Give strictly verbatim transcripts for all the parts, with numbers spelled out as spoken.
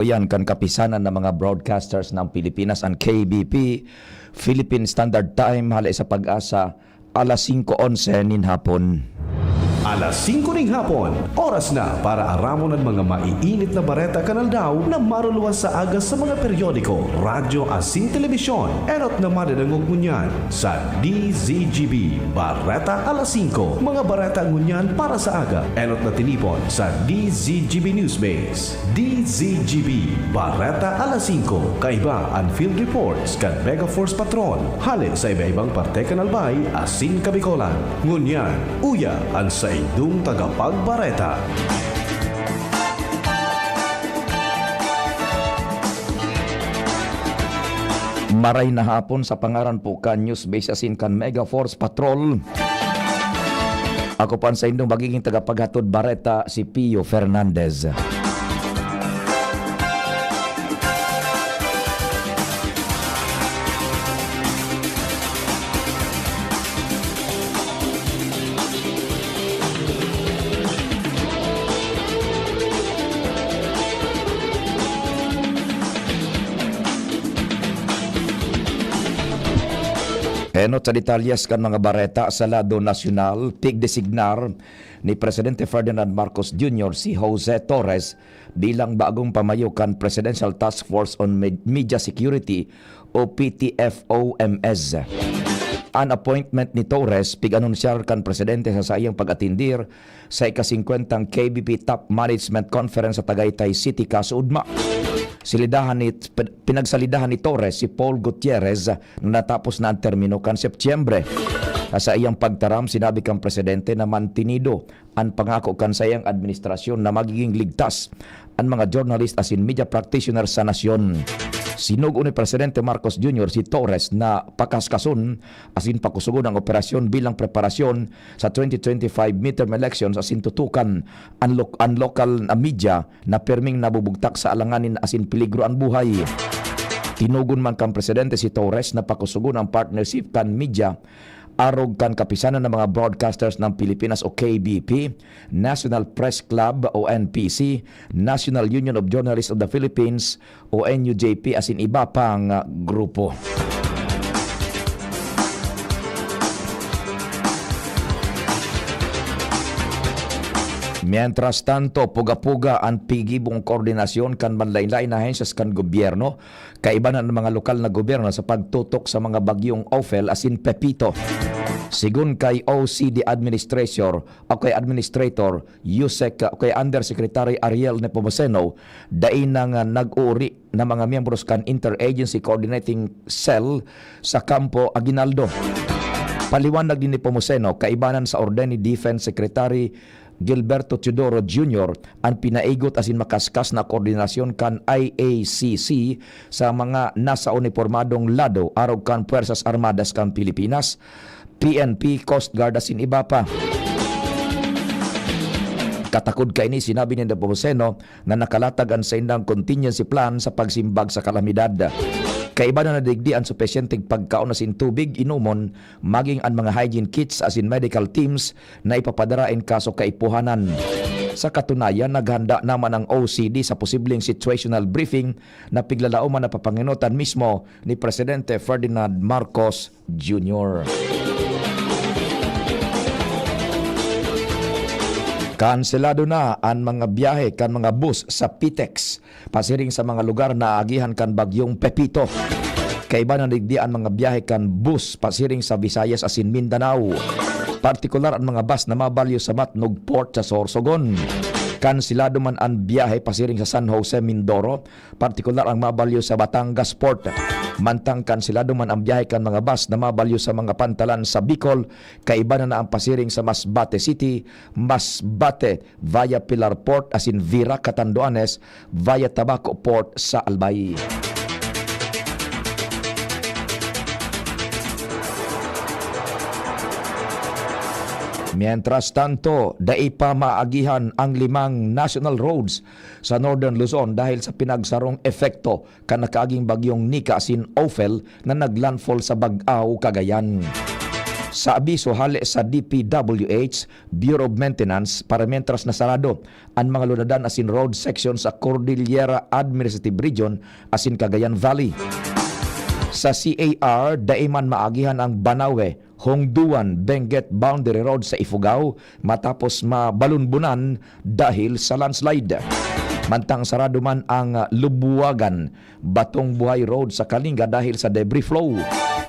Yan kan kapisanan ng mga broadcasters ng Pilipinas, ang K B P, Philippine Standard Time, hale sa Pag-asa, alas singko onse nin hapon. Alas singko ning hapon, oras na para aramon an mga maiinit na bareta kan aldaw na maruluwas sa aga sa mga periodiko, radyo asin telebisyon. Enot na madadangog ngunyan sa D Z G B Bareta Alas singko. Mga bareta ngunyan para sa aga, enot na tinipon sa D Z G B Newsbase. D Z G B Bareta Alas singko. Kaiba an field reports kan Mega Force Patrol, hale sa iba-ibang parte kan Albay asin Kabicolan. Ngunyan, uya an saindong tagapagbareta. Maray na hapon, sa pangaran po kan Newsbase asin kan Mega Force Patrol. Ako po an saindong magiging tagapaghatod bareta, si Pio Fernandez. Enot sa detalyes kan mga bareta sa lado nasyonal, pigdesignar ni Presidente Ferdinand Marcos Junior si Jose Torres bilang bagong pamayo kan Presidential Task Force on Med-, Media Security o P T F O M S. An appointment ni Torres pig-anunsyar kan presidente sa saiyang pag-atindir sa ika-singkwentang K B P Top Management Conference sa Tagaytay City, kasuodma. Salidahan ni, pinagsalidahan ni Torres si Paul Gutierrez na natapos na an termino kan Setyembre. Sa saiyang pagtaram, sinabi kan presidente na mantinido an pangako kan saiyang administrasyon na magiging ligtas an mga journalist asin media practitioner sa nasyon. Sinugo ni Presidente Marcos Junior si Torres na pakaskason asin pakusogon ang operasyon bilang preparasyon sa twenty twenty-five midterm elections asin tutukan an lok-, an lokal na media na perming nabubugtak sa alanganin asin peligro an buhay. Tinugon man kan presidente si Torres na pakusogon ang partnership kan media arog kan Kapisanan ng mga Broadcasters ng Pilipinas o K B P, National Press Club o N P C, National Union of Journalists of the Philippines o N U J P asin iba pang, ah, grupo. Mientras tanto, puga-puga an pigibong koordinasyon kan manlaen-laen na ahensyas kan gobyerno, kaiba na ang mga lokal na gobyerno sa pagtutok sa mga bagyong Ophel asin Pepito. Sigon kay O C D Administrator o kay Administrator Yusek, o kay Undersecretary Ariel Nepomuceno, dai na nga nag-uuri na mga miyembros kan Interagency Coordinating Cell sa Campo Aguinaldo. Paliwanag ni Nepomuceno, kaibanan sa orden ni Defense Secretary Gilberto Teodoro Junior an pinaigot asin makaskas na koordinasyon kan I A C C sa mga nasa unipormadong lado arog kan Puwersas Armadas kan Pilipinas, P N P, Coast Guard asin iba pa. Katakod kaini, sinabi ni Nepomuceno na nakalatag an saindang contingency plan sa pagsimbag sa kalamidad. Kaiba na digdi an supisyenteng pagkaon asin tubig inomon, maging an mga hygiene kits asin medical teams na ipapadara in kaso kaipuhanan. Sa katunayan, naghanda naman ang O C D sa posibleng situational briefing na piglalaoman na papangenotan mismo ni Presidente Ferdinand Marcos Junior. Kanselado na an mga biyahe kan mga bus sa PTEX pasiring sa mga lugar na naagihan kan Bagyong Pepito. Kaiba na digdi an mga biyahe kan bus pasiring sa Visayas asin Mindanao. Partikular an mga bus na mabalyo sa Matnog Port sa Sorsogon. Kanselado man an biyahe pasiring sa San Jose, Mindoro, partikular ang mabalyo sa Batangas Port. Mantang kanselado man ang biyahe kan mga bus na mabalyo sa mga pantalan sa Bicol, kaiba na na ang pasiring sa Masbate City, Masbate via Pilar Port asin Virac, Catanduanes via Tabaco Port sa Albay. Mientras tanto, dai pa maagihan ang limang national roads sa Northern Luzon dahil sa pinagsarong epekto kan nakaaging bagyong Nika asin Ophel na naglandfall sa Bag-aw, Cagayan. sa abiso hale sa D P W H, Bureau of Maintenance, para mientras na sarado an mga lunadan asin road section sa Cordillera Administrative Region asin Cagayan Valley. Sa C A R, dai man maagihan ang Banawe, Hongduan, Benguet Boundary Road sa Ifugao matapos mabalunbunan dahil sa landslide. Mantang sarado man ang Lubuagan, Batong Buhay Road sa Kalinga dahil sa debris flow.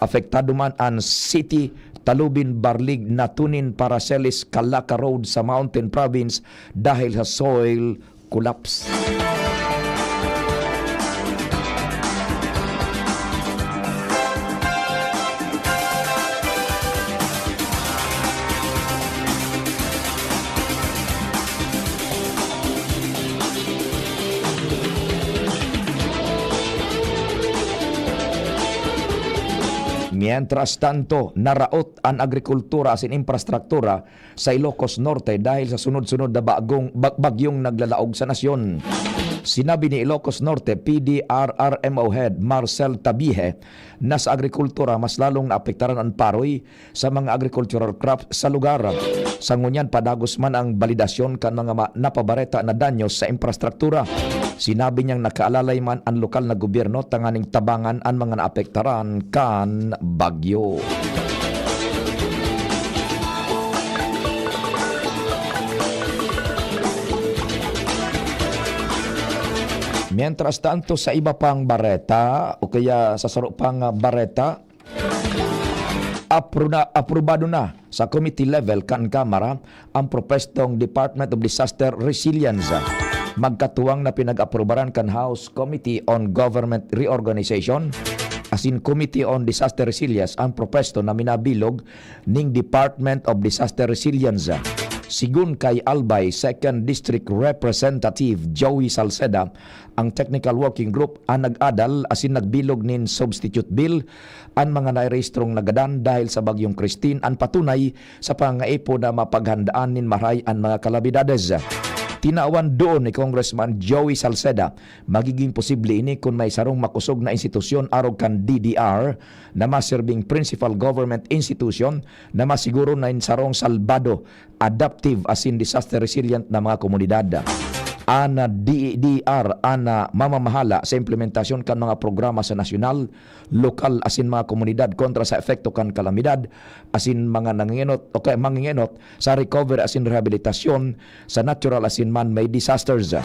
Apektado man ang City, Talubin, Barlig, Natunin, Paracelis, Calaca Road sa Mountain Province dahil sa soil collapse. Mientras tanto, naraot an agrikultura asin infrastruktura sa Ilocos Norte dahil sa sunod-sunod na bagong, bag-, bagyong naglalaog sa nasyon. Sinabi ni Ilocos Norte P D R R M O Head Marcel Tabihe na sa agrikultura mas lalong naapektaran an paroy sa mga agricultural crops sa lugar. Sa ngunyan, padagos man ang balidasyon kan mga ma-, napabareta na danyos sa infrastruktura. Sinabi niyang nakaalalay man an lokal na gobyerno tanganing tabangan an mga naapektaran kan bagyo. Mientras tanto, sa iba pang bareta o kaya sa saro pang bareta, apro-, na, aprobado na sa committee level kan Kamara ang propwestong Department of Disaster Resilience. Magkatuwang na pinag-aprobaran kan House Committee on Government Reorganization asin Committee on Disaster Resilience ang propwesto na minabilog ning Department of Disaster Resilience. Sigun kay Albay Second District Representative Joey Salceda, ang technical working group an nag-adal asin nagbilog nin substitute bill an mga nairehistrong nagadan dahil sa Bagyong Christine, an patunay sa pangangaipo na mapaghandaan nin maray an mga kalamidades. Tinawan duon ni Congressman Joey Salceda, magiging posible ini kun may sarong makosog na institusyon arog kan D D R na maserbing principal government institution na masiguro na in sarong salbado, adaptive asin disaster resilient na mga komunidad. An D D R an mamamahala sa implementasyon kan mga programa sa nasyonal, lokal asin mga komunidad kontra sa epekto kan kalamidad asin mga nangengenot o kaya mangengenot sa recovery asin rehabilitasyon sa natural asin man-made disasters.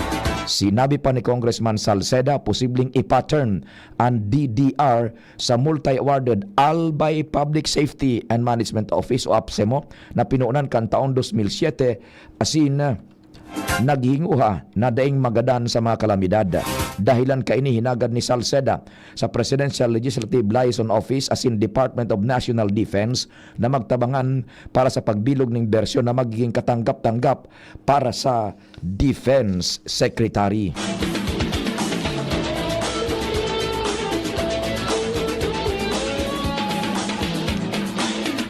Sinabi pa ni Congressman Salceda, posibleng i-pattern an D D R sa multi-awarded Albay Public Safety and Management Office o APSEMO na pinoonan kan taon dos mil siete asin naghinguha na daing magadan sa mga kalamidad. Dahilan kaini, hinagad ni Salceda sa Presidential Legislative Liaison Office asin Department of National Defense na magtabangan para sa pagbilog ning bersyon na magiging katanggap-tanggap para sa Defense Secretary.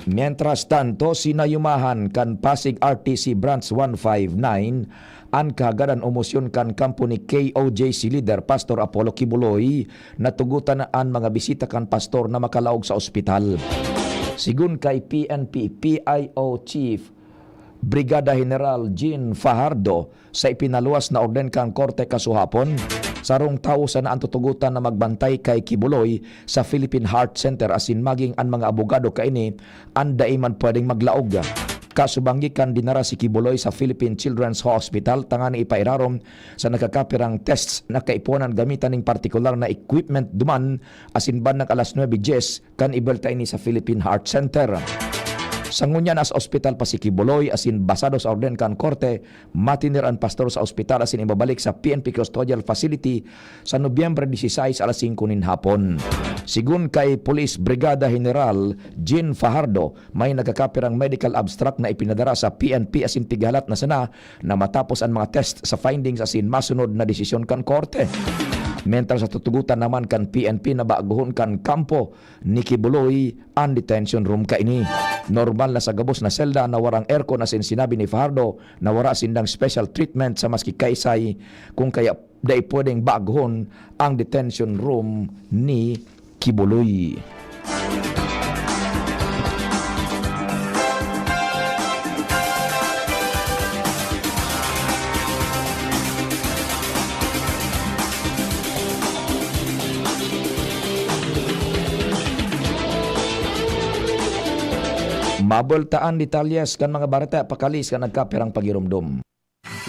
Mientras tanto, sinayumahan kan Pasig R T C Branch one five nine an kahagadan o mosyon kan kampo ni K O J C leader Pastor Apollo Quiboloy na tugotan an mga bisita kan pastor na makalaog sa ospital. Sigun kay P N P P I O Chief Brigada General Jean Fajardo, sa ipinaluwas na orden kan korte kasuhapon, sarong tawo sana an tutugotan na magbantay kay Quiboloy sa Philippine Heart Center asin maging an mga abogado kaini an dai man pwedeng maglaog. Kasubanggi kan dinara si Quiboloy sa Philippine Children's Hospital tanganing ipairarom sa nagkakapirang tests na kaipuhan gamitan ning partikular na equipment duman asin bandang alas nuebe dyes kan ibelta ini sa Philippine Heart Center. Sa ngunyan, nasa ospital pa si Quiboloy asin basado sa orden kan korte, matinir an pastor sa ospital asin ibabalik sa P N P Custodial Facility sa Nobyembre dieciséis alas singko nin hapon. Sigun kay Police Brigada General Jean Fajardo, may nagkakapirang medical abstract na ipinadara sa P N P asin pighalat na sana na matapos an mga test sa findings asin masunod na desisyon kan korte. Mentras sa tutugotan naman kan P N P na baguhon kan kampo ni Quiboloy an detention room kaini. Normal na sa gabos na selda na warang aircon asin sinabi ni Fajardo na wara sindang special treatment sa maski kaisay, kung kaya dai pwedeng baguhon ang detention room ni Quiboloy. Mabultaan detalyes kan mga bareta pakali sa nagkapirang pagirumdom.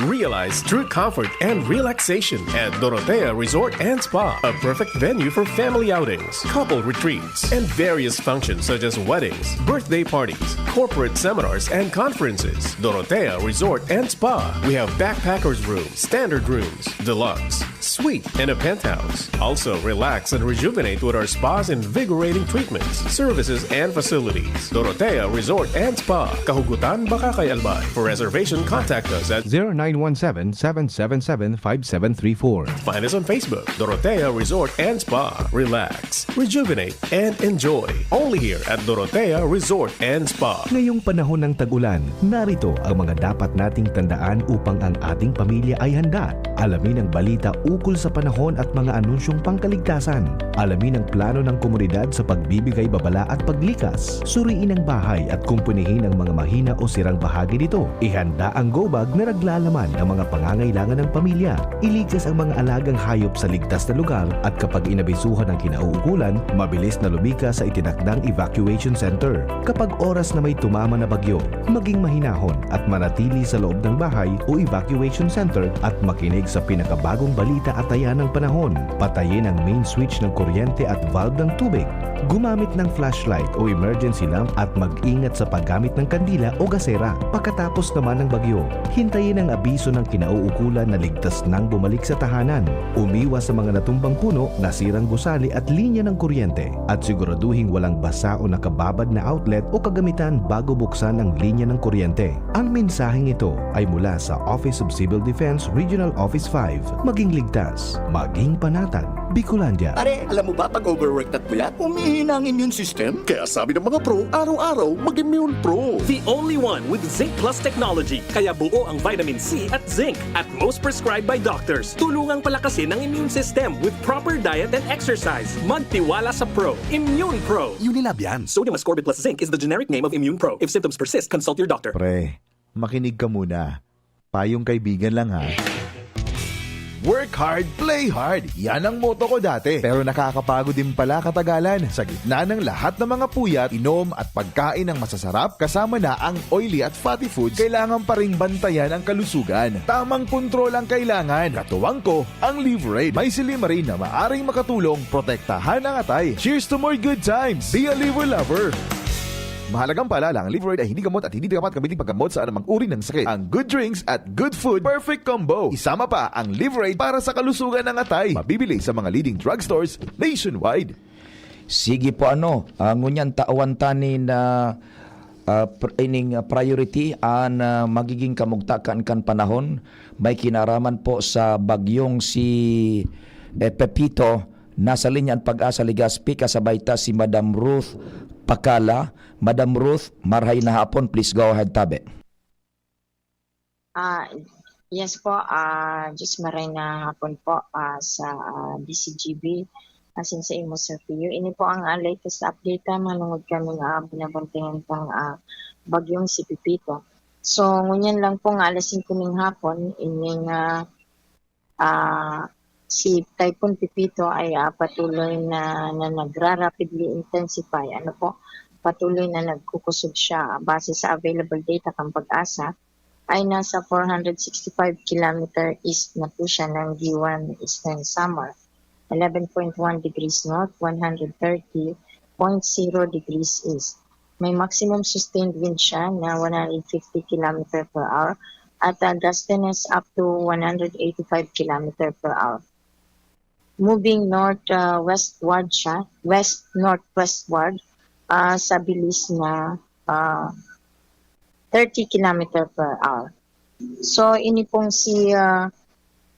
Realize true comfort and relaxation at Dorotea Resort and Spa, a perfect venue for family outings, couple retreats, and various functions such as weddings, birthday parties, corporate seminars, and conferences. Dorotea Resort and Spa. We have backpackers room, standard rooms, deluxe, suite, and a penthouse. Also, relax and rejuvenate with our spa's invigorating treatments, services, and facilities. Dorotea Resort and Spa, Kahugutan, Bacacay, Albay. For reservation, contact us at zero nine one seven, seven seven seven, five seven three four. Find us on Facebook, Dorotea Resort and Spa. Relax, rejuvenate, and enjoy. Only here at Dorotea Resort and Spa. Ngayong panahon ng tag-ulan, narito ang mga dapat nating tandaan upang ang ating pamilya ay handa. Alamin ang balita ukol sa panahon at mga anunsyong pangkaligtasan. Alamin ang plano ng komunidad sa pagbibigay babala at paglikas. Suriin ang bahay at kumpunihin ang mga mahina o sirang bahagi nito. Ihanda ang go bag na naglalaman ng mga pangangailangan ng pamilya. Ilikas ang mga alagang hayop sa ligtas na lugar at kapag inabisuhan ng kinauukulan, mabilis na lumikas sa itinakdang evacuation center. Kapag oras na may tumama na bagyo, maging mahinahon at manatili sa loob ng bahay o evacuation center at makinig sa pinakabagong balita at taya ng panahon. Patayin ang main switch ng kuryente at valve ng tubig. Gumamit ng flashlight o emergency lamp at mag-ingat sa paggamit ng kandila o gasera. Pagkatapos naman ng bagyo, hintayin ang abiso ng kinauukulan na ligtas nang bumalik sa tahanan. Umiwas sa mga natumbang puno, nasirang gusali at linya ng kuryente. At siguraduhing walang basa o nakababad na outlet o kagamitan bago buksan ang linya ng kuryente. Ang mensaheng ito ay mula sa Office of Civil Defense Regional Office five. Maging ligtas, maging panatag. Bicolandia. Pare, alam mo ba pag overwork at puyat, humihina ang immune system? Kaya sabi ng mga pro, araw-araw mag-immune pro. The only one with Zinc Plus technology, kaya buo ang vitamin C at zinc at most prescribed by doctors. Tulungang palakasin ang immune system with proper diet and exercise. Magtiwala sa Pro. Immune Pro. Unilab yan. Sodium ascorbate plus zinc is the generic name of Immune Pro. If symptoms persist, consult your doctor. Pre, makinig ka muna. Payong kaibigan lang ha. Work hard, play hard. Yan ang motto ko dati. Pero nakakapagod din pala katagalan. Sa gitna ng lahat ng mga puyat, inom at pagkain ng masasarap, kasama na ang oily at fatty foods, kailangan pa ring bantayan ang kalusugan. Tamang kontrol ang kailangan. Katuwang ko, ang Liverade. May silymarin na maaring makatulong. Protektahan ang atay. Cheers to more good times. Be a Liver Lover. Mahalagang paalala, ang Liverade ay hindi gamot at hindi dapat gamitin paggamot sa anumang uri ng sakit. Ang good drinks at good food, perfect combo. Isama pa ang Liverade para sa kalusugan ng atay. Mabibili sa mga leading drugstores nationwide. Sige po, ano, ah, ngunyan tawan ta nin ah, ah, pr- ining ah, priority an ah, magiging kamugtakan kan panahon. May kinaraman po sa bagyong si eh, Pepito. Nasa linya an Pag-asa Legazpi, kasabay ta si Madam Ruth Pakala. Madam Ruth, marhay na hapon, please go ahead, tabi. Ah, yes po, ah, Diyos maray na hapon po ah, sa ah, D C G B, asin sa imo, Sir Pio. Ini po ang ah, latest update ah, manungod kami nga ah, binabantayan pang ah, bagyong si Pepito. So, ngunyan lang po nga alas singko ning hapon, ining ah, ah, si Typhoon Pepito ay ah, patuloy na, na nagra-rapidly intensify. Ano po? Patuloy na nagkukusog siya. Base sa available data kang Pag-asa, ay nasa four hundred sixty-five kilometer east na po siya ng Guiuan, Eastern Samar. Eleven point one degrees north, one hundred thirty point zero degrees east. May maximum sustained wind siya na one hundred fifty kilometer per hour at a gustiness up to one hundred eighty-five kilometer per hour. Moving north uh, westward siya, west northwestward uh, sa bilis na uh, thirty kilometer per hour. So ini pong si uh,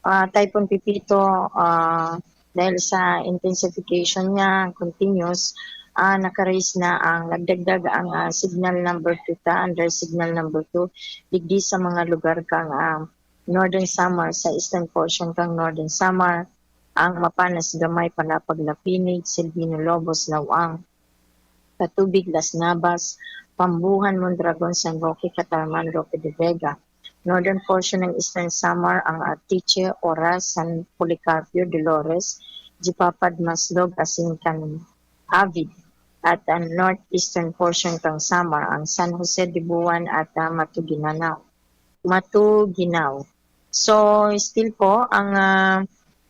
uh, Typhoon Pepito uh, dahil sa intensification niya, continuous, uh, naka-raise na ang, nagdagdag ang uh, signal number two ta under signal number two digdi sa mga lugar kang uh, Northern Samar, sa eastern portion kang Northern Samar, ang Mapanas, Gamay, Palapag, Lapinig, Silvino, Lobos, Lawang, Patubig, Las Navas, Pambuhan, Mondragon, San Roque, Catarman, Roque de Vega, northern portion ng Eastern Samar, ang Arteche, Oras, San Policarpio, Dolores, Jipapad, Maslog, asin kan Avid. at ang northeastern portion kan Samar, ang San Jose de Buan at, ah, Matuguinao. Matuguinao. So, still po, ang, ah,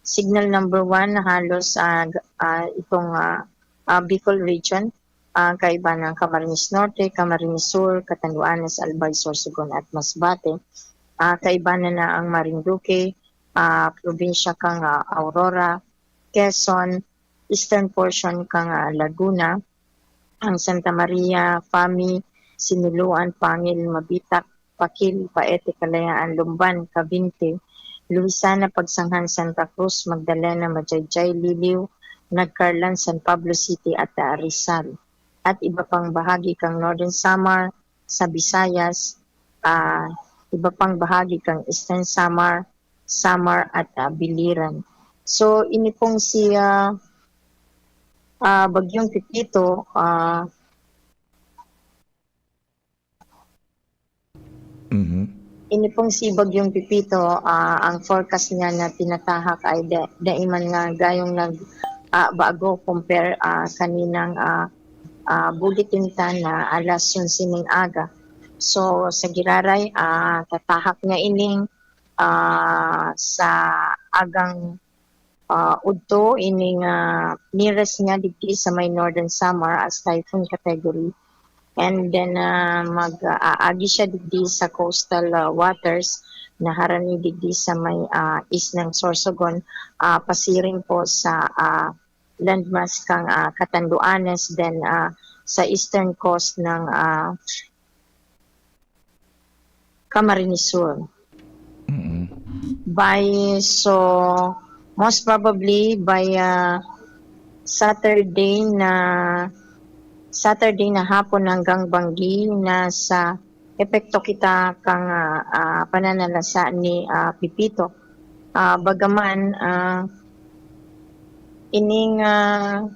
signal number one na halos, ah, g- ah, itong, ah, ah, Bicol region, ah, kaiba ng Camarines Norte, Camarines Sur, Catanduanes, Albay, Sorsogon at Masbate. Ah, kaiba na na ang Marinduque, ah, probinsya kang, ah, Aurora, Quezon, eastern portion kang, ah, Laguna, ang Santa Maria, Fami, Siniloan, Pangil, Mabitac, Pakil, Paete, Kalayaan, Lumban, Cavinti, Luisana, Pagsanghan, Santa Cruz, Magdalena, Majayjay, Liliw, Nagcarlan, San Pablo City at, ah, Rizal. At iba pang bahagi kang Northern Samar, sa Visayas, ah, iba pang bahagi kang Eastern Samar, Samar at, ah, Biliran. So, ini pong si, ah, ah, Bagyong Pepito, ah, Mhm. Ini pong si Bagyong Pepito, ah, ang forecast niya na tinatahak ay da, daiman nga gayong nag, ah, bago compare, ah, kaninang, ah, ah, bulletin ta na alas onse ning aga. So, sa giraray, ah, tatahak niya ining, ah, sa agang, ah, udto, ining, ah, nearest niya digdi sa may Northern Samar as typhoon category. And then, ah, mag-aagi siya digdi sa coastal, ah, waters na harani digdi sa may, ah, east ng Sorsogon, ah, pasiring po sa, ah, landmass kang, ah, Catanduanes, then, ah, sa eastern coast ng, ah, Camarines Sur. Mm. By, so, most probably by, ah, Saturday na, Saturday na hapon hanggang banggi, nasa epekto kita kang, ah, ah, pananalasa ni, ah, Pepito. Ah, bagaman, ah, ining, ah,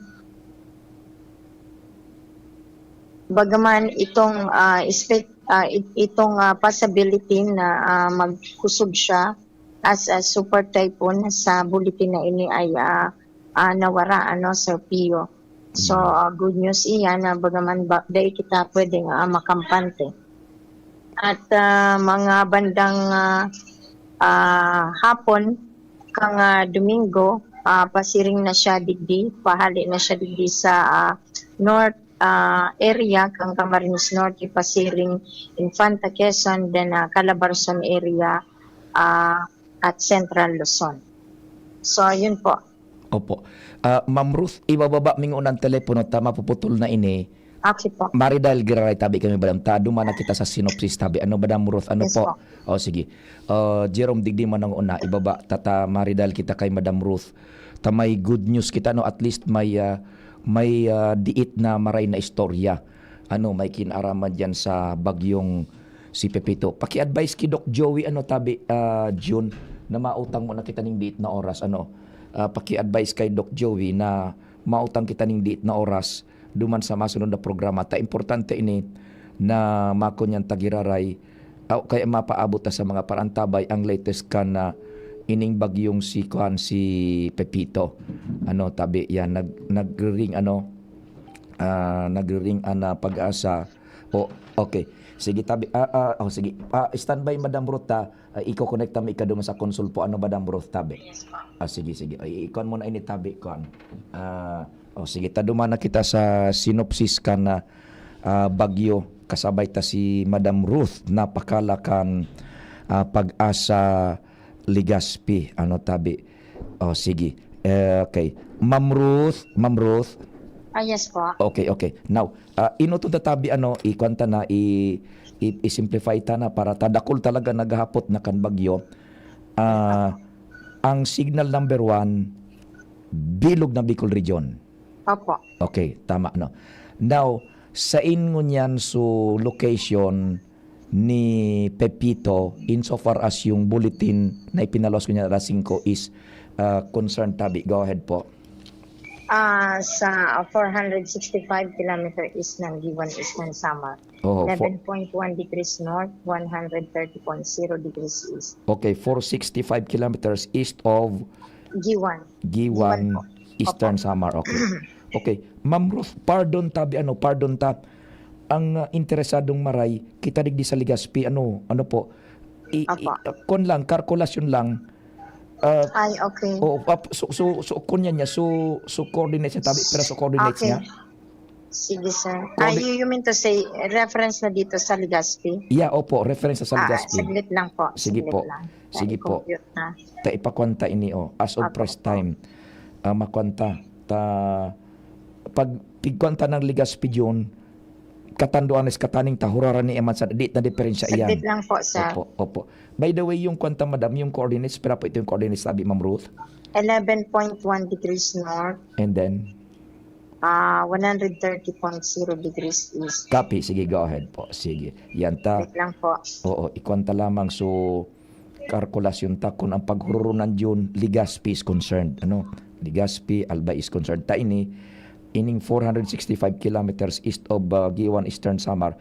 bagaman itong, ah, espe-, ah, it-, itong, ah, possibility na, ah, magkusog siya as a super typhoon sa bulletin na ini ay, ah, ah, nawara, ano, Sir Pio. So, Mm. ah, good news iyan na bagaman ba, dai kita pwedeng, ah, makampante. At, ah, mga bandang, ah, ah, hapon, kang, ah, Domingo, ah, pasiring na siya digdi, pahali na siya digdi sa, ah, north, ah, area, kang Camarines Norte, pasiring Infanta, Quezon, then, ah, Calabarzon area, ah, at Central Luzon. So, yun po. Opo. Ah, Ma'am Ruth, ibababa mi ngunang telepono ta, mapuputol na ini. Okay po. Mari dahil giraray tabi kami, madam, ta duman na kita sa synopsis tabi. Ano, Madam Ruth? Ano Yes po? po. O, sige. Ah, Jerome, digdi man ang una, ibaba ta, ta mari dahil kita kay Madam Ruth. Ta may good news kita, no? At least may, ah, may, ah, diit na maray na istorya. Ano, may kinaraman diyan sa bagyong si Pepito. Paki-advise ki Doc Joey, ano, tabi, ah, June, na mautang mo na kita ning diit na oras, ano. Ah, paki-advise kay Doc Joey na mautang kita ning diit na oras duman sa masunod na programa. Ta importante ini na makunyan ta giraray, aw, kaya mapaabot ta sa mga parantabay ang latest kan, ah, ining bagyong si, kuan, si Pepito. Ano, tabi, yan, nag-, nagriring, ano, ah, nagriring an, ah, PAGASA. O, okay. Sige, tabi, ah, ah, oh, sige. Ah, standby, Madam Ruth, ha. Ah, iko-connect ta mi ika duman sa konsulpo. Ano, Madam Ruth, tabi? Ah, sige, sige. Ay, ikuan mo na ini, tabi, kuan. Ah, oh, sige, ta duman na kita sa synopsis kan, ah, ah, bagyo. Kasabay ta si Madam Ruth Napakala kan, ah, PAGASA Legazpi. Ano, tabi? Oh, sige. Eh, okay. Ma'am Ruth, Ma'am Ruth. Ah, yes po. Okay, okay. Now, ah, ino to tatabi, ano, ikuan ta na, i, i, i-simplify ta na para ta dakul talaga naghahapot na kan bagyo. Ah, ang signal number one, bilog na Bicol Region. Opo. Okay, tama, no? Now, sain ngunyan so location ni Pepito, insofar as yung bulletin na ipinaluwas ko niya alas singko is, ah, concerned, tabi? Go ahead po. Ah, sa four hundred sixty-five kilometer east ng Guiuan, Eastern Samar. Oh, for, Eleven point one degrees north, one hundred thirty point zero degrees east. Okay, four sixty-five kilometers east of Guiuan. Guiuan, Guiuan po. Eastern Samar. Okay. Okay. Ma'am Ruth, pardon tabi, ano, pardon ta. Ang, ah, interesadong maray, kita digdi sa Legazpi, ano, ano po, i-, i-, Apo. Kun lang, kalkulasyon lang. Ah, Ay, okay. Oo, ap-, so, so, so, kun yan niya, so, so coordinates niya, tabi, pero so coordinates Okay. niya. Sige, sir. Ah, Coordi- you, you mean to say, reference na dito sa Legazpi? Yeah, opo, reference sa Ah, Legazpi. Saglit lang po. Sige Saglit po. lang. Sige po. I-compute na. Ta ipakwanta ini, oh, as of Apo, press apo. time. Ah, makwanta. Ta, pag pigkwanta ng Legazpi Jun, Catanduanes, Cataning, ta hurara ni Eman sa, di na diferensya iyan. Saglit lang po, sir. Opo, opo. By the way, yung kwanta, madam, yung coordinates, pira po ito yung coordinates, sabi, Ma'am Ruth? Eleven point one degrees north. And then? Ah, one hundred thirty point zero degrees east. Copy. Sige, go ahead po. Sige. Yan ta. Wait lang po. Oo, ikwanta lamang. So, kalkulasyon ta kun ang paghururunan diyon, Legazpi is concerned. Ano? Legazpi, Albay is concerned. Ta ini, ining four hundred sixty-five kilometers east of, uh, Guiuan, Eastern Samar,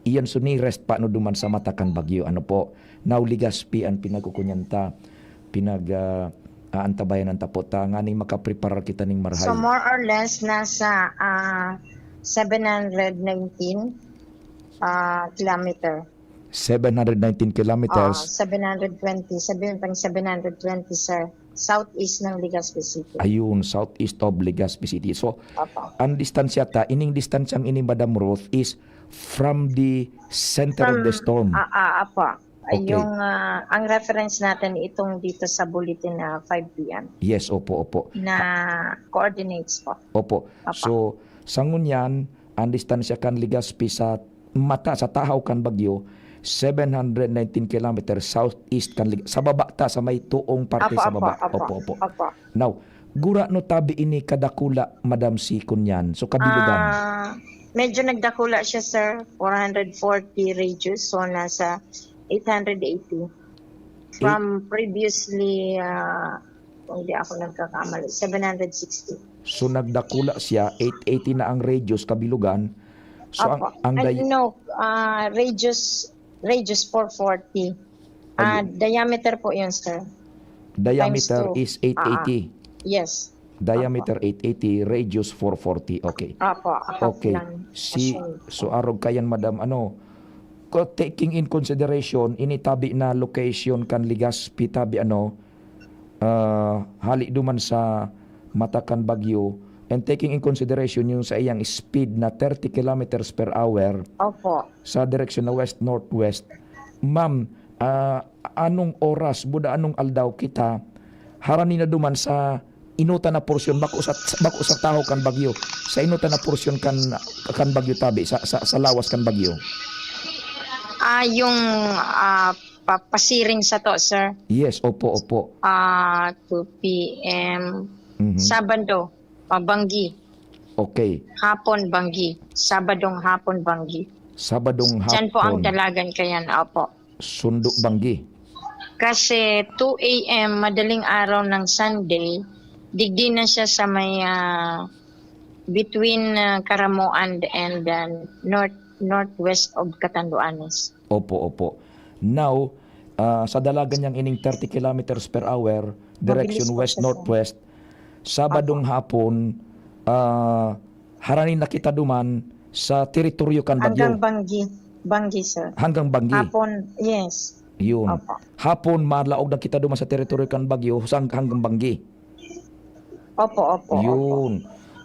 iyan so nearest pa no duman sa mata kan bagyo. Ano po? Now, Legazpi ang pinagkukunyan ta. Pinag, ah, aantabayanan ta po ta nganing makapreparar kita ning marahay. So, more or less, nasa, ah, seven hundred nineteen, ah, kilometer. Seven hundred nineteen kilometers. Ah, seven hundred twenty. Sabihin pang seven hundred twenty, sir. Southeast ng Legazpi City. Ayun, southeast of Legazpi City. So, Opo. ang distansya ta, ining distansyang ini, Madam Ruth, is from the center of the From, storm. ah, ah, apo. Okay. Yung, ah, ang reference natin itong dito sa bulletin na five P M. Yes, opo, opo. Na coordinates po. Opo. Opo. So, sa ngunyan, ang distansya kan Legazpi sa mata, sa tahaw kan bagyo, seven hundred nineteen kilometers southeast kan Leg-, sa baba ta, sa may tuong parte Opo, sa opo, baba. opo, Opo, opo. opo. Now, gurano tabi ini kadakula, Madam, si kunyan? So, kabilugan? Ah, medyo nagdakula siya, sir. Four hundred forty radius. So, nasa eight hundred eighty. From previously, ah, kung di ako nagkakamali, seven hundred sixty. So, nagdakula siya, eight eighty na ang radius, kabilugan. So, ang, Opo. ang Ay, day- no, ah, radius, radius four forty. Ah, Ayun. diameter po yun, sir. Diameter Times two. is eight eighty. Ah, ah. Yes. Diameter Opo. eight eighty, radius four forty. Okay. Opo, half Okay. lang. Si, Assume. so arog kayan, madam, ano, ko-, taking in consideration, ini tabi na location kan Legazpi, tabi, ano, ah, hali duman sa mata kan bagyo, and taking in consideration yung sa iyang speed na thirty kilometers per hour Opo. sa direksyon na west-northwest, ma'am, ah, anong oras, buda anong aldaw kita harani na duman sa inutan na porsyon, bako sa, bako sa tahaw kan bagyo, sa inutan na porsyon kan, kan bagyo tabi, sa, sa, sa lawas kan bagyo? Ah, yung, ah, pa-, pasiring sa to, sir. Yes, opo, opo. Ah, two P M. Mhm. Sabado, ah, Banggi. Okay. Hapon, Banggi. Sabadong hapon, Banggi. Sabadong Diyan po ang hapon. dalagan kayan, opo. Sundo Banggi. Kasi two A M, madaling araw ng Sunday, digdi na siya sa may, ah, between, ah, Caramoan and, ah, north, northwest of Catanduanes. Opo, opo. Now, ah, sa dalagan niyang ining thirty kilometers per hour, Mabilis direction po siya, sir. west-northwest, Sabadong Opo. hapon, ah, harani na kita duman sa teritoryo kan bagyo. Hanggang Banggi. Banggi, sir. Hanggang Banggi. Hapon, yes. Yun. Opo. Hapon, malaog na kita duman sa teritoryo kan bagyo, sang-, hanggang Banggi. Opo, opo, opo. Yun.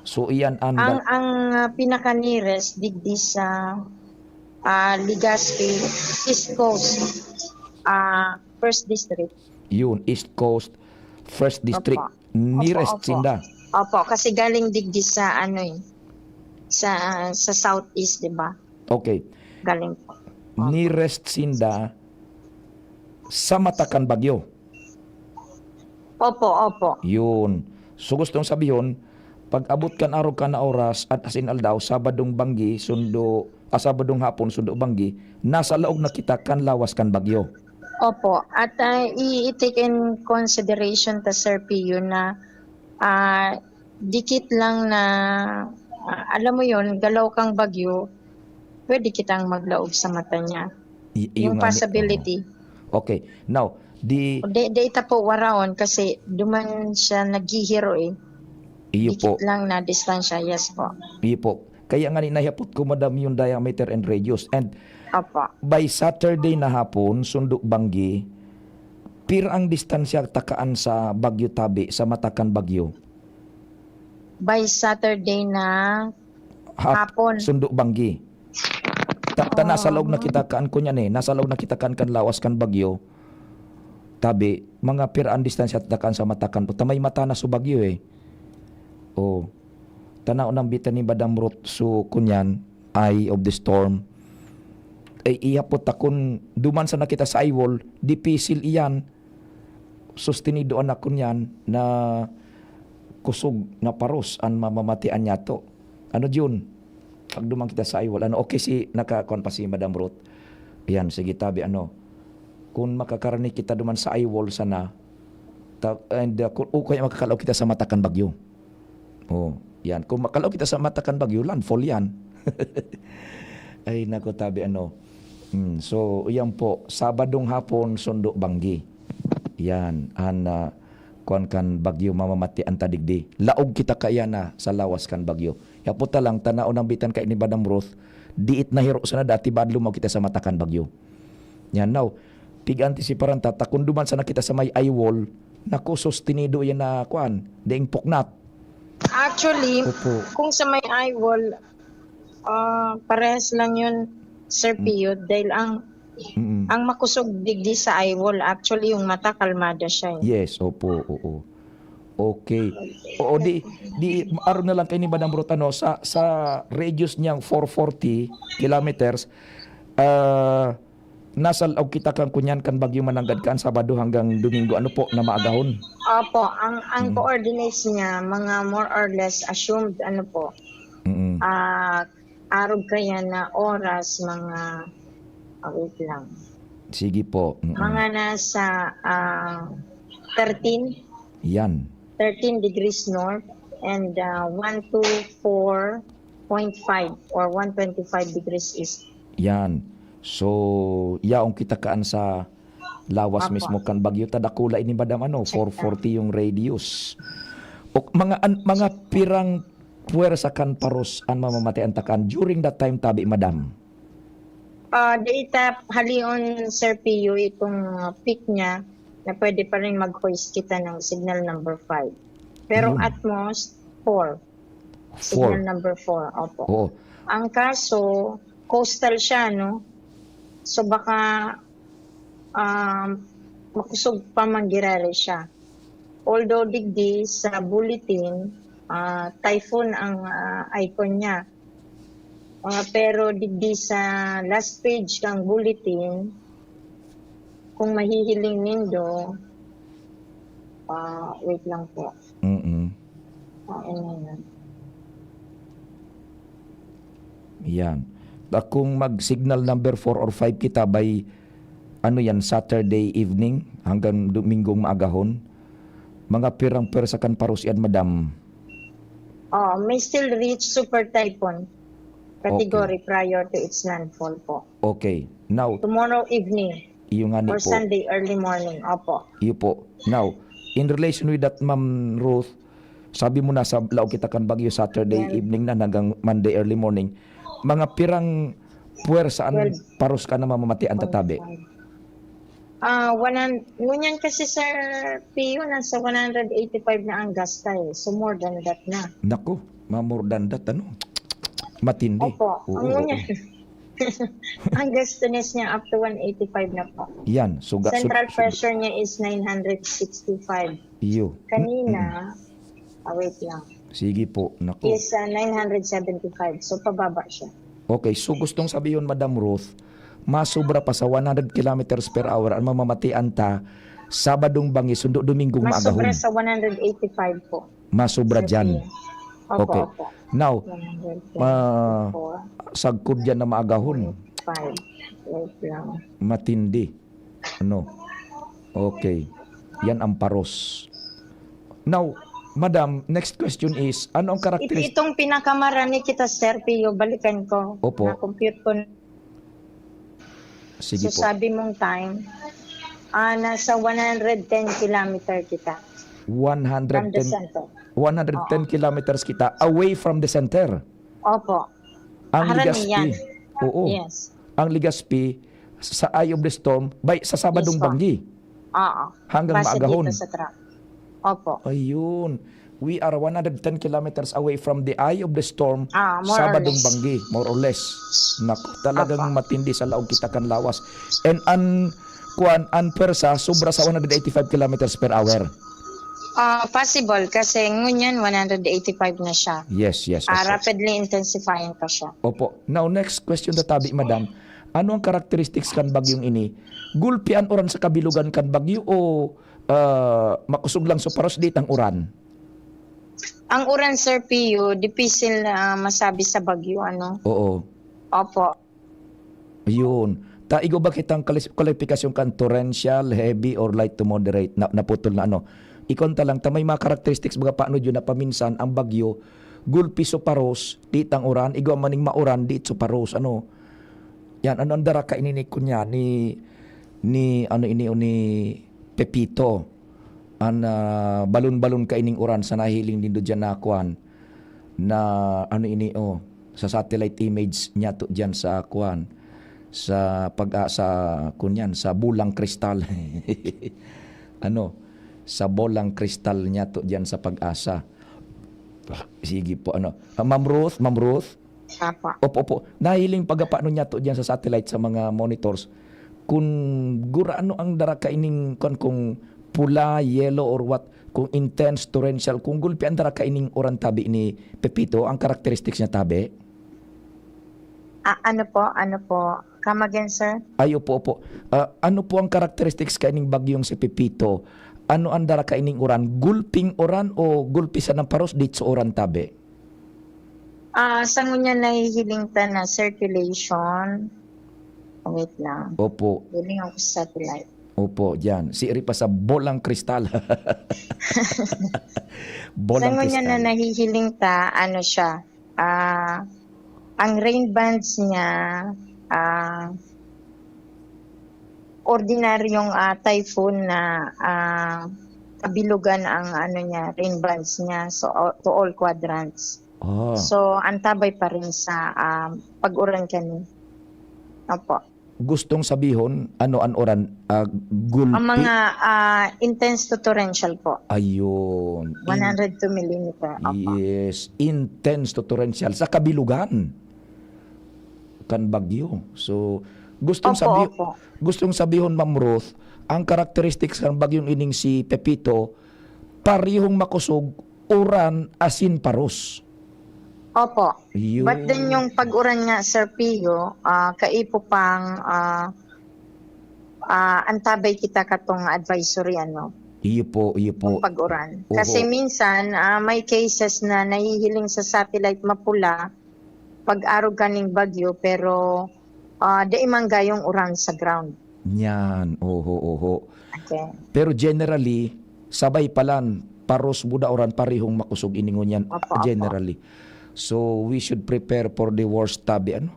So, iyan ang Ang, da- ang, ah, pinaka-nearest digdi sa, ah, Legazpi, East Coast, ah, First District. Yun, East Coast, First District. Opo. Nearest Opo, opo. sinda. Opo, kasi galing digdi sa, ano eh, sa, sa Southeast, di ba? Okay. Galing po. Opo. Nearest sinda sa mata kan bagyo. Opo, opo. Yun. So, gustong sabihon, pag abot kan arog kan na oras at asin aldaw, Sabadong Banggi, sundo, ah, Sabadong hapon, sundo Banggi, nasa laog na kita kan lawas kan bagyo. Opo. At, ah, i-, i-take in consideration ta, Sir Pio, na, ah, dikit lang na, ah, alam mo yun, galaw kang bagyo, pwede kitang maglaog sa mata niya. Y-, Yung yung nga ni-, possibility. oo. Okay. Now, di Di, di ita po waraon kasi duman siya naghihiro eh. Iyo po. Dikit lang na distansya. Yes po. Iyo po. Kaya nga ni nahiyapot ko, madam, yung diameter and radius. And Opo. by Saturday na hapon, sundo banggi, pira ang distansya takaan sa Bagyo Tabi, sa mata kan bagyo? By Saturday na Hap- Hapon. Sundo banggi. Ta, ta nasa laog na kita kaan ko niyan eh. Nasa laog na kita kaan kan lawas kan bagyo. Tabi, mga pira ang distansya takaan sa mata kan. Ta may mata na sa bagyo eh. Oh. Tanaw nang bitan ni Madam Ruth, so kunyan, eye of the storm. Ay, ihapot ta kun duman sana kita sa eyewall, dipisil iyan. Sustinido an akon yan na kusog na paros an mamamatian niyato. Ano, Jun? Pagduman kita sa eyewall. Ano, okay, si, nakakuan pa si Madam Ruth. Yan, sige, tabi, ano. Kung makakarani kita duman sa eyewall sana, ta, and, uh, kung, o kaya makakalaw kita sa mata kan bagyo. Oh, yan. Kung makalaw kita sa mata kan bagyo, landfall yan. Ay, nako, tabi, ano. Hmm, so, yan po. Sabadong hapon, sundo banggi. Yan. An, ah, kuan kan bagyo, mamamati an tadigdi. Laog kita kaya na sa lawas kan bagyo. Yapo ta lang, tanaon ang bitan kay ni Madam Ruth, diit na hiro sana dati, bad lumaog kita sa mata kan bagyo. Yan, now, pig-antisiparan ta, ta kung duman sana kita sa may eyewall, naku, sustinido yan na, kuan, daing puknat. Actually, Opo. kung sa may eyewall, ah, parehas lang yun, Sir Mm. Pio, dahil ang Mm-mm. ang makusog digdi sa eyewall, actually, yung mata, kalmada siya eh. Yes, opo, oo. Okay. Oo, di, di, aro na lang kay ni Madam Ruth, ano, sa, sa radius niyang four forty kilometers, ah, nasa laog kita kan kunyan kan Bagyo Mananggad kan Sabado hanggang Domingo, ano po, na maagahon? Opo, ang ang Mm. coordinates niya, mga more or less assumed, ano po, Mm-mm. ah, arog kaya na oras, mga, ah, wait lang, Sige po. Mm-mm. mga nasa ah, thirteen, Yan. thirteen degrees north and uh, one two four point five or one twenty-five degrees east. Yan. So, yaong kita kaan sa lawas Apo. Mismo kan bagyo, ta dakula ini, madam, ano, Check four forty yung radius. O, mga an, mga pirang puwersa kan paros an mamamatian ta kan during that time, tabi, madam? Ah, data halion, Sir Pio, itong uh, peak niya na pwede pa rin mag-hoist kita ng signal number five. Pero Yun. At most, four. Four. Signal number four, opo. Oo. Ang kaso, coastal siya, no? So baka um, makusog pa man girare siya. Although digdi sa bulletin, ah, typhoon ang ah, icon niya. Ah, pero digdi sa last page kang bulletin, kung mahihiling nindo, ah, wait lang po. Mm-mm. Ah, ano yan? Yan. Ta kung mag-signal number four or five kita by, ano yan, Saturday evening hanggang Domingong maagahon, mga pirang pwersa kan paros yan, madam? Oh, may still reach super typhoon category prior to its landfall po. Okay. Now, Tomorrow evening iyo nga ni or po. Sunday early morning. Opo. Iyo po. Now, in relation with that, Ma'am Ruth, sabi mo na sa laog kita kan bagyo Saturday Yan. Evening na hanggang Monday early morning. Mga pirang puwersa an Twelve. Paros ka na mamamatian ta tabi? Ah, one hundred, ngunyan kasi, Sir Pio, nasa one hundred eighty-five na ang gasta eh. So more than that na. Nako, ma-, more than that, ano? Matindi. Opo, Oo, ang oo. ngunyan. Ang gustiness niya up to one eighty-five na po. Yan. So, ga- so- Central so- pressure niya is nine hundred sixty-five. Iyo. Kanina, ah, wait lang, Sige po. Nako. Is ah, nine hundred seventy-five. So pababa siya. Okay, so gustong sabihon, Madam Ruth, masubra pa sa one hundred kilometers per hour an mamamatian ta Sabadong bangi sundo Domingong Mas sobra maagahon. Sa one hundred eighty-five po. Masubra Sir dyan. Pio. Opo, Okay. opo. Now, One hundred ma- four, sagkod dyan na maagahon. five. Wait lang. Matindi. Ano? Okay. Yan ang Paros. Now, Madam, next question is, ano ang Ito, characteristic? Itong pinakamarani kita, Sir Pio, balikan ko. Opo. Na-compute ko. Sige So, po. Sabi mong time, ah, nasa one hundred ten kilometer kita from the one hundred ten. Center. one hundred ten kilometers kita away from the center. Opo. Ang Harani Legazpi, yan. Oo. Yes. Ang Legazpi, sa eye of the storm, by, sa Sabadong Mismo. Banggi. Oo. Hanggang Base maagahon. Dito sa truck. Opo. Ayun. We are one hundred ten kilometers away from the eye of the storm, Ah, more or Sabadong less. Banggi, more or less. Naku, talagang Opo. matindi sa laog kita kan lawas. And an, kuan, an pwersa, sobra sa one hundred eighty-five kilometers per hour. Ah, possible kasi ngunyan one hundred eighty-five na siya. Yes, yes, Ah, opo. Rapidly intensifying pa siya. Opo. Now, next question na tabi, madam. Ano ang characteristics kan bagyong ini? Gulpi an uran sa kabilugan kan bagyo o, ah, makosog lang sa paros dit ang uran? Ang uran, Sir Pio, dipisil na masabi sa bagyo, ano? Oo. Opo. Ayun. Ta, igwa ba kitang kalis-, kwalifikasyon kan torrential, heavy, or light to moderate? Na, naputol na ano. Ikon ta lang, ta may mga characteristics baga paano yun na paminsan ang bagyo, gulpi so paros, di tang uran, igwa maning mauran, di so paros. Ano? Yan, ano ang dara kaini ni kunya, ni, ni, ano ini, o ni Pepito? An, ah, balon-balon kaining uran sa nahiling nindo dyan na kuwan, na ano ini, oh, sa satellite image niya to dyan sa kuwan, sa pag-, ah, sa, kunyan, sa bolang kristal. Ano, sa bolang kristal niya to dyan sa Pag-asa. Sige po, ano. Ah, Ma'am Ruth, Ma'am Ruth? Apa. Opo, opo. Nahiling pagapano niya to dyan sa satellite, sa mga monitors. Kung gurano ang dara kaining, kung, kung pula, yellow, or what, kung intense, torrential, kung gulpi ang dara kaining uran tabi ni Pepito, ang characteristics niya tabi? Ah, ano po? Ano po? Come again, sir? Ay, opo, opo. Ah, ano po ang characteristics kaining bagyong si Pepito? Ano ang dara kaining uran? Gulping uran o gulpi sa namparos dit sa uran tabi? Ah, sa ngunyan nahihiling ta na circulation. Wait lang. Opo. Hiling ako sa satellite. Opo, dyan. Si Eri pa sa bolang kristal. Sa Bolang ngunyan na kristal. Nahihiling ta, ano siya, ah, ang rain bands niya, ah, ordinaryong, ah, typhoon na, ah, kabilugan ang ano niya, rain bands niya. So, o-, to all quadrants. Ah. So, antabay pa rin sa, ah, pag-uran kani. Opo. Gustong sabihon, ano an uran, ah, gulpi? Ang mga, ah, intense to torrential po. Ayun. In- One hundred two millimeter. Opo. Yes, intense to torrential sa kabilugan kan bagyo. So, gustong Opo, sabi-, opo. gustong sabihon, Ma'am Ruth, ang characteristics kan bagyong ining si Pepito, parehong makosog, uran, asin paros. Opo. Yun. But then yung pag-uran nga, Sir Pio, ah, kaipo pang, ah, ah, antabay kita katong advisory, ano, Iyo po, iyo po. kung pag-uran. Oho. Kasi minsan, ah, may cases na nahihiling sa satellite mapula, pag-arog kaning bagyo, pero, ah, dai man gayong uran sa ground. Yan, oho, oho. Okay. Pero generally, sabay palan, paros buda uran parehong makosog ini ngunyan, Opo, opo. generally. So, we should prepare for the worst tabi, ano?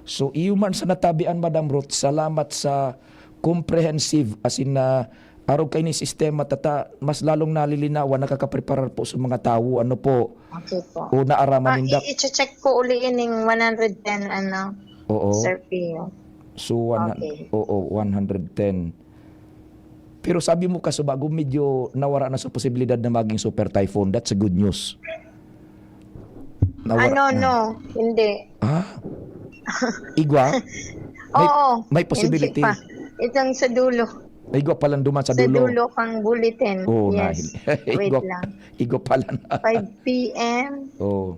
So, iyo man sa natabian, Madam Ruth, salamat sa comprehensive, as in, na arog kaini sistema, tata, mas lalong nalilinawan, nakakapreparar po sa mga tawo, ano po, Okay po. o naaraman Ah, ninda. i-, i-check ko uli ining one hundred ten, ano, Oo. Sir Pio. So, one hun-, Okay. oo, one hundred ten. Pero sabi mo, kasubago, medyo nawara na sa posibilidad na maging super typhoon. That's a good news. Nawara Ano, na. no, hindi. Ah? Igwa? May, Oo, may possibility. hindi pa. Itong sa dulo. Ay, igwa palan duman sa Sa dulo. dulo kang bulletin. Oo, Yes. nahil. Wait Igwa, lang. igwa palan. Five P M. Oo.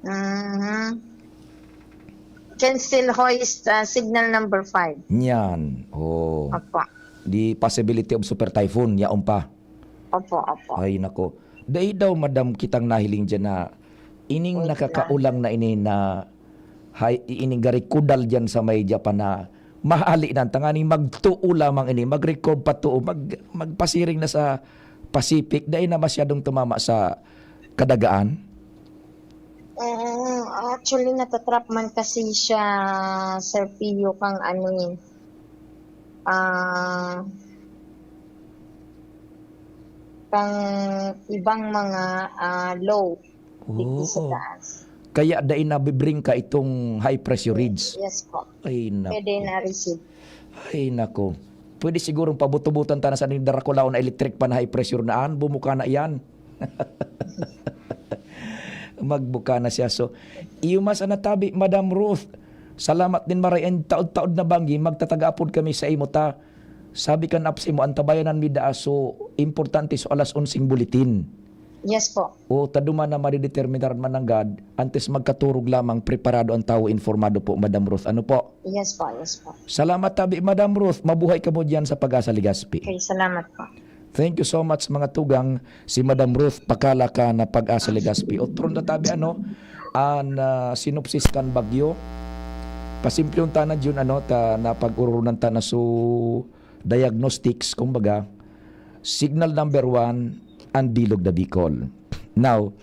Mhm. Can still hoist, ah, signal number five. Yan. Oo. Opo. The possibility of super typhoon, yaon pa. Opo, opo. Ay, nako. Dai daw, madam, kitang nahiling dyan na ining Wait lang. nakakaulang na ini na hay, ining garikudal dyan sa may Japan na mahali na, tanganing magtuo lamang ini, mag-record pa tuo, mag-, magpasiring na sa Pacific, dai na masyadong tumama sa kadagaan. Mm, actually, natatrap man kasi siya, Sir Pio, kang ano eh, ah, pang ibang mga, ah, low dito sa Oo. taas. Kaya dai nabibring ka itong high pressure ridge. Yes po. Ay, naku. Pwede na-receive. Ay, naku. Pwede sigurong pabuto-butan ta na sa ning darakulaw na electric fan na high pressure na an, bumuka na iyan. Magbuka na siya. So, iyo man sana tabi, Madam Ruth. Salamat nin maray, and taod-taod na banggi, magtataga apod kami sa imo ta. Sabi kan apsi mo, antabayanan mi daa, so, importante so alas onseng buletin. Yes po. O, ta duman na madideterminar man nanggad, antes magkaturog lamang, preparado ang tawo, informado po, Madam Ruth. Ano po? Yes po, yes po. Salamat tabi, Madam Ruth. Mabuhay kamo diyan sa Pag-asa Legazpi. Okay, salamat po. Thank you so much, mga tugang. Si Madam Ruth Pakala ka na Pag-asa Legazpi. Otro na tabi, ano, an, ah, sinopsis kan bagyo. Pasimplihon ta na, Jun, ano, ta napag-ururunan ta na so diagnostics, kumbaga, signal number one, an Bilog na Bicol. Now,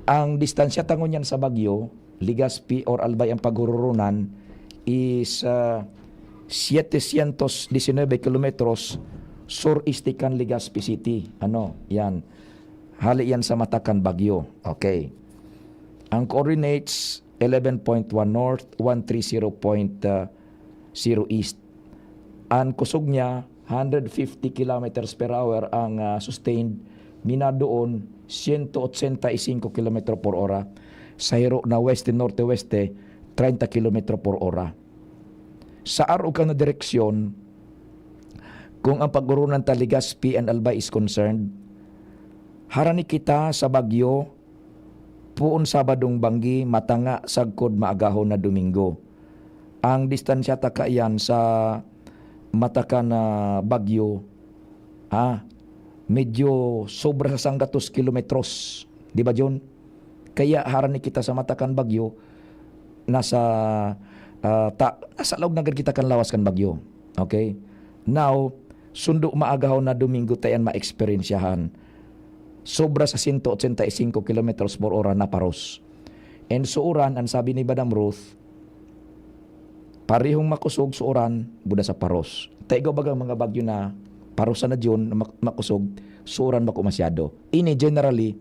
ang distansya ta ngunyan sa bagyo, Legazpi or Albay ang paghururunan, is, ah, setecientos diecinueve kilometros sur-este kan Legazpi City. Ano, yan. Hali yan sa mata kan bagyo. Okay. Ang coordinates, eleven point one north, one three zero point zero east. An kusog niya, hundred fifty kilometers per hour ang, ah, sustained, minadoon, siyento otsenta y singko kilometro por ora. Sa hiro na weste-norte-weste, treinta kilometro por ora. Sa arog kan na direksyon, kung ang pag-urunan ta Legazpi and Albay is concerned, harani kita sa bagyo, puon Sabadong banggi, matanga sagkod maagahon na Domingo. Ang distansya ta kaiyan sa mata kan bagyo, ah, medyo sobra sa sanggatos kilometros. Di ba, Jun? Kaya harani kita sa mata kan bagyo, nasa, ah, ta-, nasa laog na gad kita kan lawas kan bagyo. Okay? Now, sundo maagahon na Domingo ta iyan maeksperyensyahan. Sobra sa siyento otsenta y singko kilometros por ora na paros. And so uran, an sabi ni Madam Ruth, parehong makosog so uran, buda sa paros. Ta igwa bagang mga bagyo na parosan na diyon, mak-, makosog, so uran bako masyado. Ini, generally,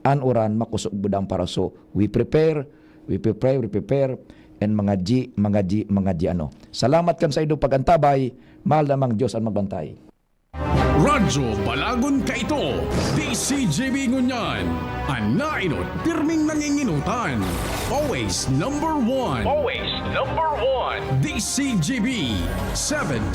an uran, makosog buda ang paros. So, we prepare, we prepare, we prepare, and mga G, mga G, mga G, ano. Salamat kan saindong pag-antabay, mahal namang Diyos an magbantay. Radyo Balagon kaito, D C G B ngunyan, an nainot, pirming nanginginutan. Always number one. Always number one. D C G B, seven